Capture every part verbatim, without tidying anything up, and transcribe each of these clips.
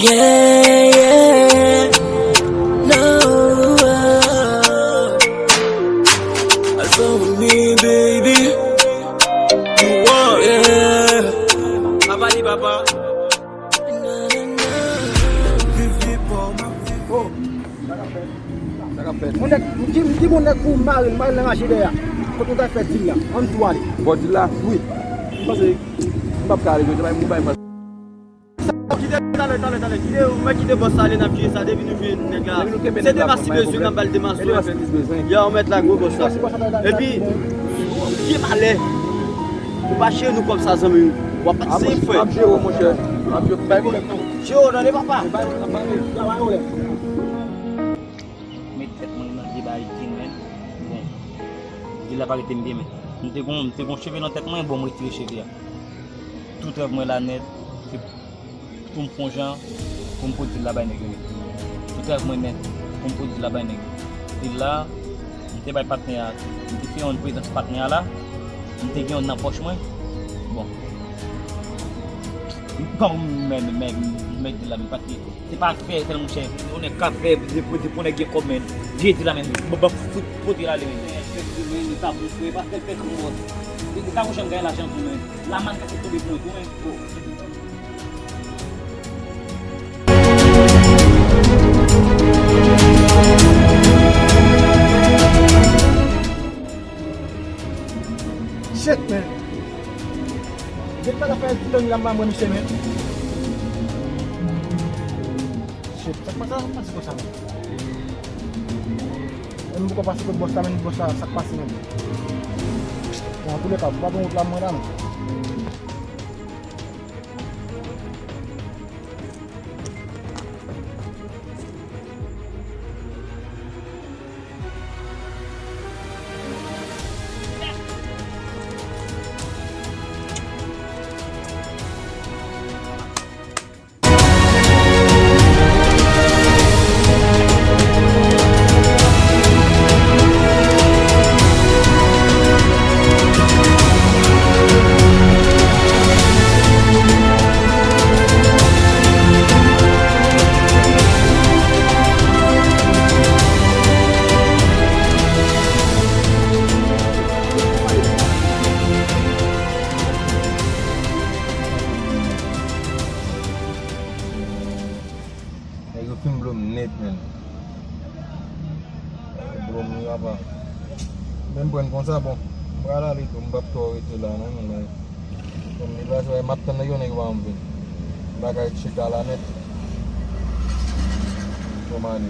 Yeah, yeah, no. Alpha with me, baby. Whoa, yeah. Papa di papa. Oh, sa k ap fèt? Sa k ap fèt? Moun nèg, ki, ki moun nèg pou mari l, mari l nan raje dèyè a. Kote nou ta fè dil la? Ann tou ale. Bò dil la? Wi. M panse, m p ap ka ale jodi a, m bay, m bay. Kite, talè, talè, talè. Kite, ou mèt kite bòs sa ale, n ap jere sa depi nou jwenn nèg la. Se demas li bezwen, n ap ba l demas. Se demas li bezwen. Ya, ou mèt la, gwo bòs la. Epi, gen malè. Ou pa jere nou kòb sa, zanmi. W ap pati se frè. M ap jere w, monchè. M ap jere w, bay pwoblèm non. Jere w, tande papa. Bay pwoblèm, bay pwoblèm. Met tèt mwen nan deba Ayiti, men. Bon. Dil la pa rete m byen, men. M te gon, m te gon cheve nan tèt mwen, bon, m retire cheve a. Tout rèv mwen la nèt, se pou m fè yon jan, pou m pot dil la bay nèg yo. Tout rèv mwen nèt, pou m pot dil la bay nèg yo. Dil la, m te bay patnè a, m te fè yon prezans patnè a la, m te gen yon nan pòch mwen. Bon. Bon, men, men, men, men dil la, men paske se pa fè sèl monchè. Yon nèg ka fè, se pou, se pou nèg gen kòb, men. Vye dil la, men. Bon, bon, fout, pote l ale, men. Men, sa pou fè, paske l fè kòb. Li, li pa gon janm gen lajan tou, men. Laman ka tonbe pou mwen tou, men. Oh. Shit, man. Jan m ta ka fè tann la, m pa wè misye, man. Shit, sa k pase, sa k pase konsa, man? Menm m poko pase kot bòs la, menm bòs la, sa k pase menm? Bon, antouleka, m pa pran wout la, mwen la, non. Nèg yo fin blo m nèt, menn. Blo m wi, apa. Men m pran konsa, bon. M pral ale tou, m p ap twò rete la, non, men. Bon, m deplase, m ap tann nèg yo, nèg yo pa janm vin. Bagay chita la nèt. Bon, m ale.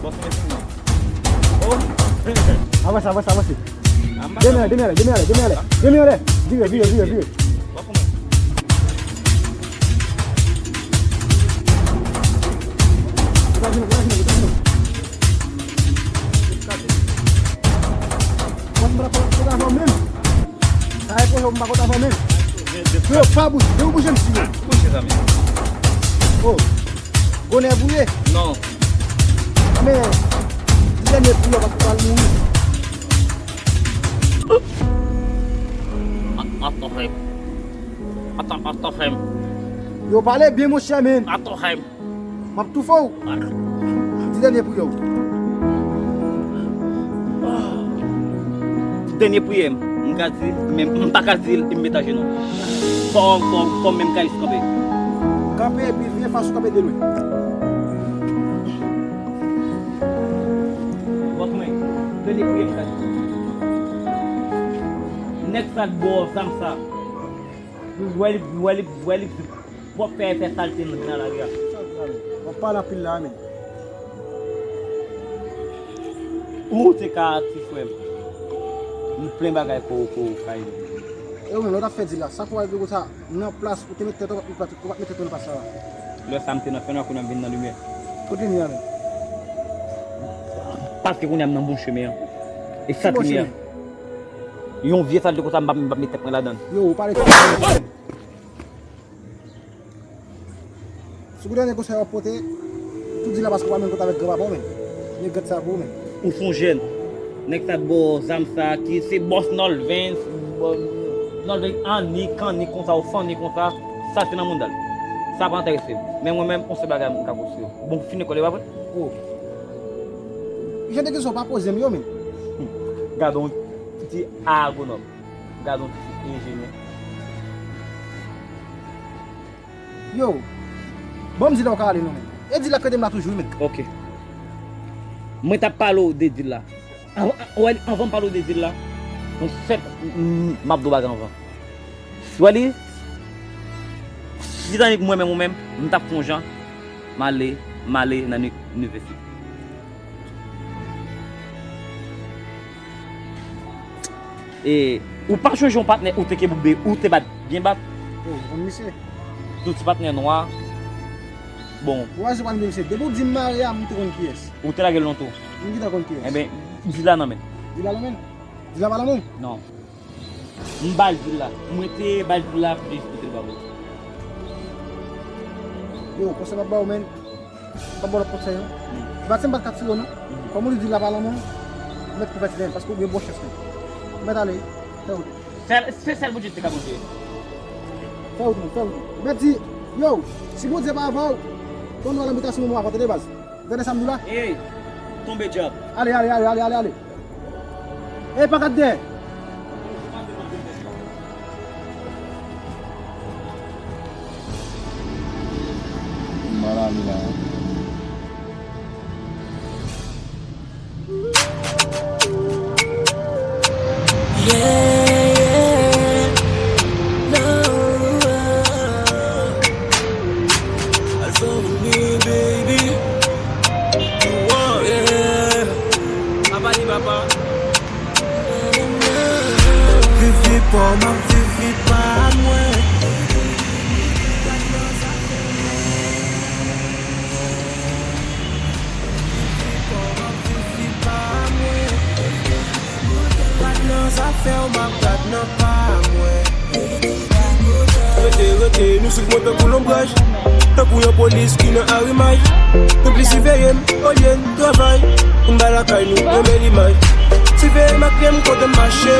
Bòs mwen fini. Oh. Avanse, avanse, avanse. Demi anlè, demi anlè, demi anlè, demi anlè. Demi anlè. Vire, vire, vire, vire. Degajé nou, degajé nou, degajé nou. Bòs mwen pa konn avè w menm. Sa e pwoje w, m pa konn avè w menm. Yo, pa bouje, yo bouje m si yo. Bouje sa menm. Oh. Gonè bouye? Non. Men, dènye pou yo paske pral mouri. Atò frè m. Atò, atò frè m. Yo pale byen monchè, men. Atò frè m. M ap toufe w. Di dènye priyè w. Dènye priyè m, m ka di, men m pa ka di l e m met ajenou. Fò, fò, fò m menm kayis kanpe. Kanpe epi vye fas ou kanpe de lwen. Bòs mwen, dènye priyè m ka di. Nèg sa t ba w zam sa. Ou wè li, ou wè li, ou wè li. Pwòp fè, fè salte nan, nan lari a. W ap pale anpil la, men. Ou te ka ti frè m. Nou plen bagay ko, ko, kay. E ou menm, lè w t ap fè dil la, sa fè w al konsa, nan plas, ou te met tèt ou, ou pa t, ou pa t met tèt ou nan plas sa la. Lè sa m te nan fènwa, kounye a m vin nan limyè. Kot limyè a menm? Paske kounye a m nan bon chemen an. E sa t limyè a. Yon vye salte konsa, m p ap, m p ap met tèt mwen ladan l. Yo, ou pale twòp. Sou kou dènye konsèy w ap pote, tou di la paske w pa menm kontre avèk granpapa w menm. Nèg gad sa pou ou menm. Ou s on jèn. Nèg sa t ba w zam sa ki se bòs Nolvens, Nolvens annik, annik konsa, ou fanni konsa, sa se nan mouda l. Sa pa enterese m. Men mwen menm, yon sèl bagay m ka konseye w. Bon, fini lekòl, e pa vre? Oh. Jan de kesyon w pa poze m yo, men. Gade yon ti agonòm. Gade yon ti enjenyè. Yo, ban m di la w ka ale non, men. E di la k rete m la toujou, wi, men. Ok. Mwen t ap pale w de dil la. Anvan, wè, anvan m pale w de dil la, yon sèl, m, m ap di w bagay anvan. Wè li, si t annik mwen menm ou menm, m t ap fè yon jan, m ale, m ale nan ni-, inivèsite. E, ou pa chonje yon patnè ou te kenbe, ou te bat, byen bat? Oh, m konn misye. Yon ti patnè nwa. Bon. Ou wè se pa misye. Depi w di m mare a, m te konn kiyès. Ou te lage l lontan. M gentan konn kiyès. Enben, di la nan men. Di la nan men? Di la pa nan men? Non. M ba l di la. Mwen te ba l di la pou te, pou te ba mwen. Yo, konsèy m ap ba w, men. M p ap ba w lòt konsèy, non. Batèm pa t ka tire w, non. Kòm ou di di la pa lan men w, ou mèt konvèti, men, paske ou gen bon chans, men. Ou mèt ale, fè wout ou. Sèl, se sèl Bondye ki te ka Bondye. Fè wout ou, fè wout ou. Ou mèt di, yo, si Bondye pa avè w, tonbe nan bitasyon mwen avan, tande, baz. Ou tande sa m di w la? Ey, tonbe dyab. Ale, ale, ale, ale, ale, ale. E pa gad dèyè. M pa la, m la. Yeah, yeah, no. Alpha with me, baby. Yeah. Papa di papa. Viv vi pa w, m ap viv vi pa mwen. Viv vi pa w, m ap viv vi pa mwen. Gad nan zafè w, m ap gad nan pa mwen. Rete, rete, nou swiv mwen tankou lonbraj. Tankou yon polis ki nan arimaj. Nou plis siveye m, olye n travay. Pou n bay lakay nou yon bèl imaj. Siveye m ak pye m kote m mache.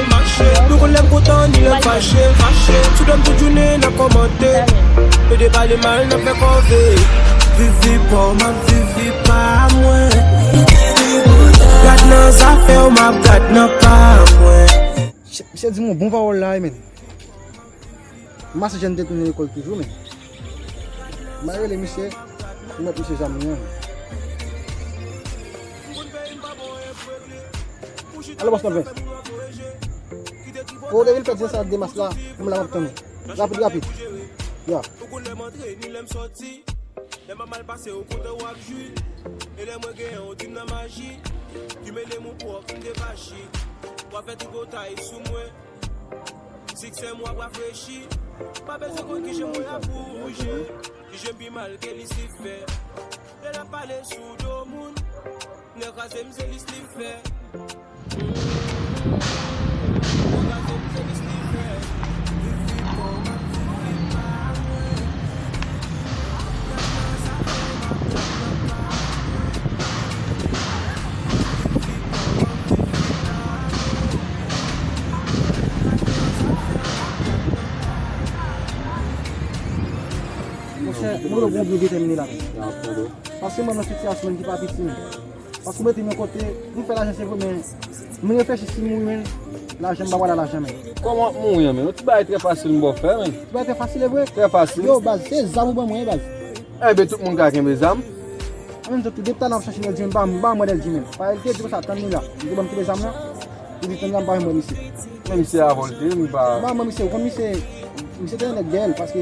Nou konn lè m kontan, ni lè m fache. Sou do m tout jounen, n ap kòmante. Yo te pale mal, n ap fè kòve. Viv vi pa w, m ap viv vi pa mwen. Gad nan zafè w, m ap gad nan pa mwen. Misye, misye di m yon bon pawòl la, wi, men. M panse jèn te tounen lekòl toujou, men. M a rele misye, m met misye zam li an. Alo, bòs Nòtvens. O, depi l fè di sa ak demas la, m la m ap tann ou. Rapid, rapid. Ya. Lè m ap mal pase, ou kontan w ap jwi. E lè mwen genyen, ou di m nan maji. Ki mele m ou pwòp, m depachi. W ap fè tripotay sou mwen. Siksè m w ap rafrechi. Pa bezwen konn kijan mwen ap bouje. Kijan m pi mal ke Lisifè. Lè l ap pale sou do moun. Nèg kraze m se Lisifè. Monchè, mwen wè w gen byen detèmine la. Paske mwen nan sitiyasyon ki pa piti, men. Paske w mete m yon kote, m fè lajan se vre, men m reflechi si m mouri, men lajan m pa pral al lajan, men. Kòman w ap mouri an, men? Yon ti bagay trè fasil m ba w fè, men. Ti bagay trè fasil, e vre? Trè fasil. Yo, baz, se zam ou ban mwen, baz. Enben, tout moun ka kenbe zam. An menm tan tou, depi talè w ap chache Nèldji, men m pa, m pa wè Nèldji, men. Paske l te di konsa, tann li la. Li te ban m kenbe zam nan. Li di, tann li la, m pa janm wè misye. Men misye avè w l te, m pa. M pa wè misye, ou konn misye, misye te yon nèg dèyè l, paske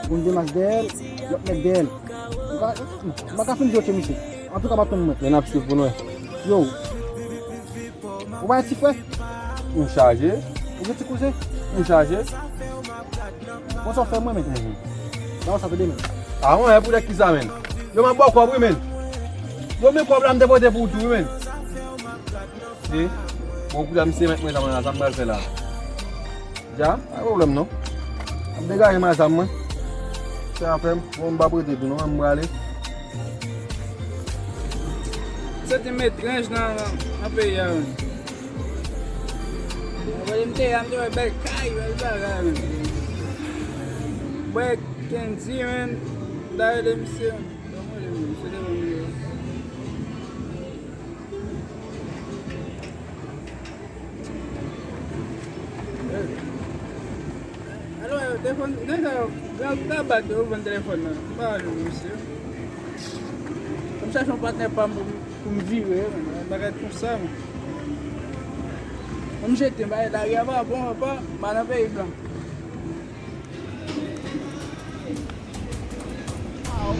yon demas dèyè l, lòt nèg dèyè l. M pa, m pa ka fin di w ke misye. Antouka, pa tann mwen. Men n ap swiv pou n wè. Yo. Ou pa gen ti frè? M chaje. Ou gen ti kouzen? M chaje. Bon, sa w fè mwen, men. Mhm. Ba w sa, tande, men. A, mwen, e pou dèk ki sa, men. Yo, m ap ba w kòb, wi, men. Yo, men kòb la, m te pote pou ou tou, wi, men. E, bon, kounye a, misye mèt mwen sa, mwen, sa m pral fè la. Dja, pa gen pwoblèm non. M ap degaje m a zam mwen. Se afè m. Bon, m p ap rete tou non, m prale. Se te m etranj nan, nan, nan peyi a, wi. Mwen, m te, m te wè bèl kay, bèl bagay, wi. Mwen, Kendy, man. Dayè de misye. Donk, mwen, misye te ban m yo. Alò, telefòn, nèg sa yo, gran tabat yo vann telefòn nan. M pa jwenn misye. Fò m chache yon patnè pa m pou, pou m vire, man. Bagay konsa, man. Fò m jete, bagay lari a pa bon, pa, m pa nan peyi blan. Waw,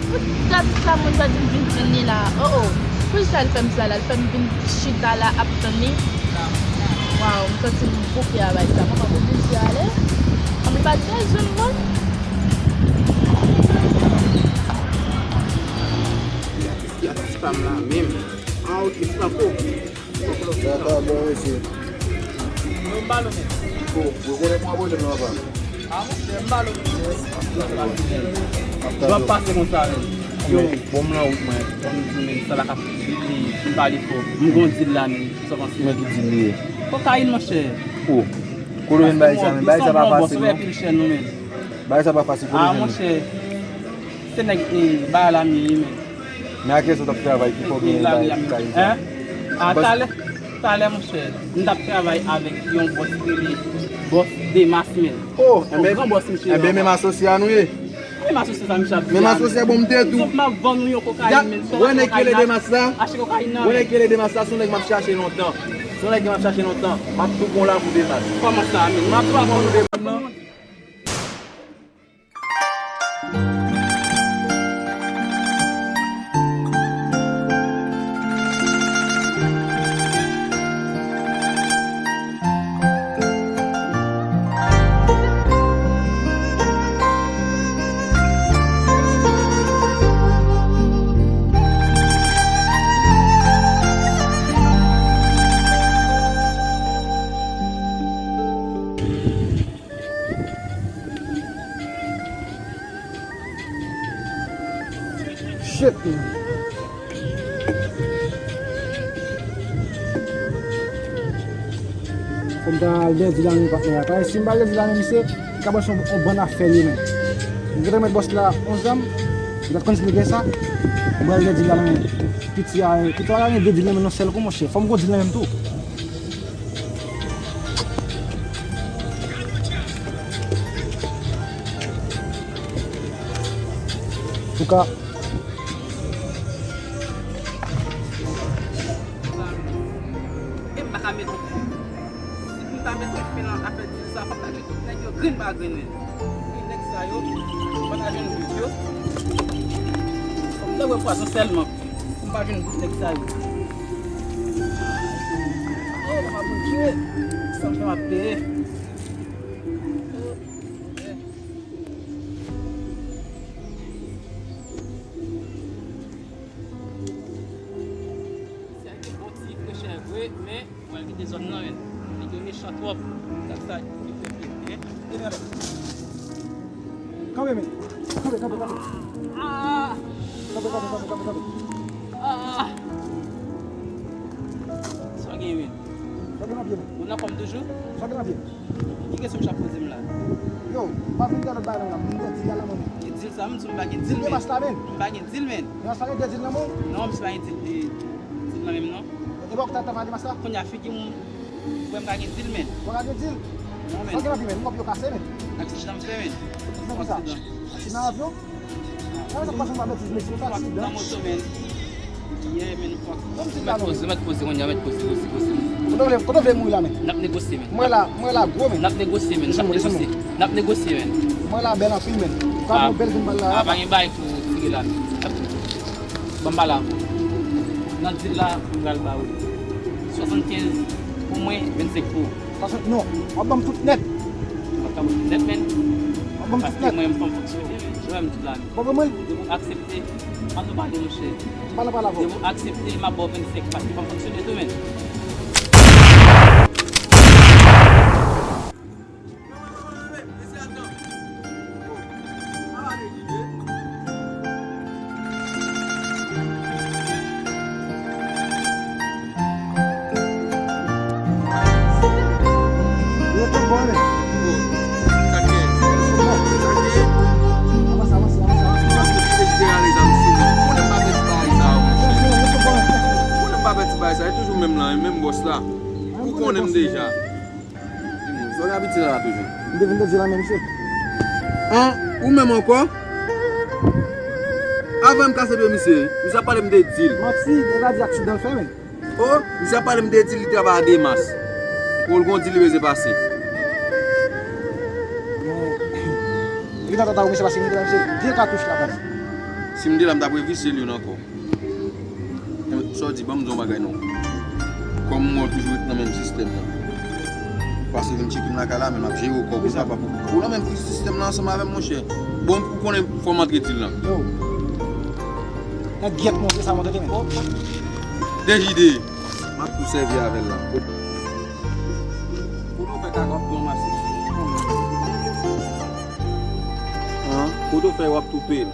gad sa moun sa di m vin tann li la. Oh, oh. Poukisa l fè m sa la? L fè m vin chita la ap tann li. Waw, m santi m bouke avèk sa. Mwen pa pou vin ale. Ann pa t bezwen mwen. Ki atis pa m la menm? Ah, ok, Franco. Sa ta bon, mesye. Yo, m balo menm. Bon, rekonèt mwen, abone m nan, papa. Ah, monchè, m balo menm. W ap pase konsa menm. Yo, bon, m nan wout mwen. Kòm m di menm, sa la k ap li, li, li pale fò. M gon dil la menm. Sa w panse? Men ki dil li ye? Kokayin, monchè. Oh. Kote w jwenn bagay sa menm? Bagay sa pa fasil, non. Bagay sa pa fasil, kote w jwenn li? Ah, monchè. Se nèg, eh, bagay la m ye, menm. Men a kilè w t ap travay ki fè w genyen bagay ki ka rive? Hein? A, talè, talè, monchè, m t ap travay avèk yon bòs ki rele bòs Demas, menm. Oh, yon gran bòs, misye. Enben, menm asosye a nou ye. Menm asosye sa, misye ap di a, menm asosye, bon, m te tou. M ap vann ou yon kokayin, menm. Wè nèg ki rele Demas la? Achte kokayin nan. Wè nèg ki rele Demas la, se yon nèg m ap chache lontan. Se yon nèg m ap chache lontan. M ap tou bon la pou Demas. Kòman sa, menm? M ap tou bon pou Demas. Shit, man. Fò m ta al dèdi la men patnè a. Paske si m pa al dèdi la men misye, li ka panse yon, yon bann afè li men. M gentan met bòs la yon zam, m ta konn si li gen sa. M pral dèdi la men piti a, piti a gen de dil nan men yon sèl kou, monchè. Fò m gon dil nan men m tou. Antouka, e m pa ka mete yon fen. Si m pa mete yon fen nan afè dil sa, fòk m ta jwenn tout nèg yo grenn pa grenn, men. Nèg sa yo, m pa ta jwenn bout yo. Fòk m ta bwè pwazon sèlman. Pou m pa jwenn bout nèg sa yo. Oh, papa Bondye, sa m fè m ap peye. Se ak yon bon ti frechè vre, men mwen kite zòn nan, men. Nèg yo mechan twòp. Gad sa, li fè vre, men. Kanpe, men. Kanpe, kanpe, kanpe. Ah! Kanpe, kanpe, kanpe, kanpe, kanpe. Ah! Sa gen, men. Sa gen nan pye, men. Ou nan kòm toujou? Sa gen nan pye. Ki kesyon misye ap poze m la? Yo, pa vin gen lòt bagay nan men la. M gen dil la nan men m. E dil sa, m di w m pa gen dil, men. Demas la, men. M pa gen dil, men. Demas la gen de dil nan men w? Non, misye pa gen dil, e, dil nan men m, non. E bò w ta travay Demas la? Kounye a figi m, ou wè m pa gen dil, men. Ou pa gen dil? Non, men. Sa gen nan pye, men. M wè pye w kase, men. Aksidan m fè, men. Aksidan ki sa? Aksidan avyon? Sa vle di w pa fè betiz, men se yon aksidan. Nan moto, men. Yeah, men, fuck. Mèt poze, mèt poze, kounye a, mèt poze, poze, poze. Kote w vle, kote w vle mouri la, men? N ap negosye, men. Mwen la, mwen la gwo, men. N ap negosye, men. N ap negosye. N ap negosye, men. Mwen la bèl anpil, men. Sa yon bèl vin bal la. A, pa gen bagay pou tire la, men. Ban m pale avè w. Nan dil la, m pral ba ou swasannkenz pou mwen, vennsenk pou ou. Swasant, non, w ap ban m tout nèt. M pa ka ba w tout nèt, men. W ap ban m tout nèt. Paske mwen, m pa fonksyone, men. Ou wè m tout la, men. Bon, bon, mwen. Depi w aksepte, an nou pale, monchè. Pale, pale avè w. Depi w aksepte, m ap ba w vennsenk, paske m ap fonksyone tou, men. Yo, tout bon, men. Sa k gen? Bon. Sa k gen? Menm lan, menm bòs la. Ou konnen m deja. Sa w gen abitye la toujou. M te vin te di la menm, mesye. An, ou menm ankò? Avan m kase pye misye, misye ap pale m te di l. Manti, nèg la di aksidan l fè, men. O, misye ap pale m te di l li travay a Demas. O, l gon di li bezwen pase. Men, li nan tata ou, mesye, paske m te la, mesye, de katouch la pase. Si m te la, m t ap revisye l youn ankò. Sa w di, ban m di w yon bagay non. Kòm m wè w toujou ret nan menm sistèm nan. Pase vin tcheke m lakay la, men m ap jere w kòb ou papa pou ou nan menm sistèm nan ansanm avè m, monchè. Bon, ou konnen fò m antre di l lan. Yo. Nèg gyèt montre sa montre te men. D J D. M ap tou sèvi avè l la. Kote w fè kaka w ap tou ranmase. An? Kote w fè w ap tou peye l.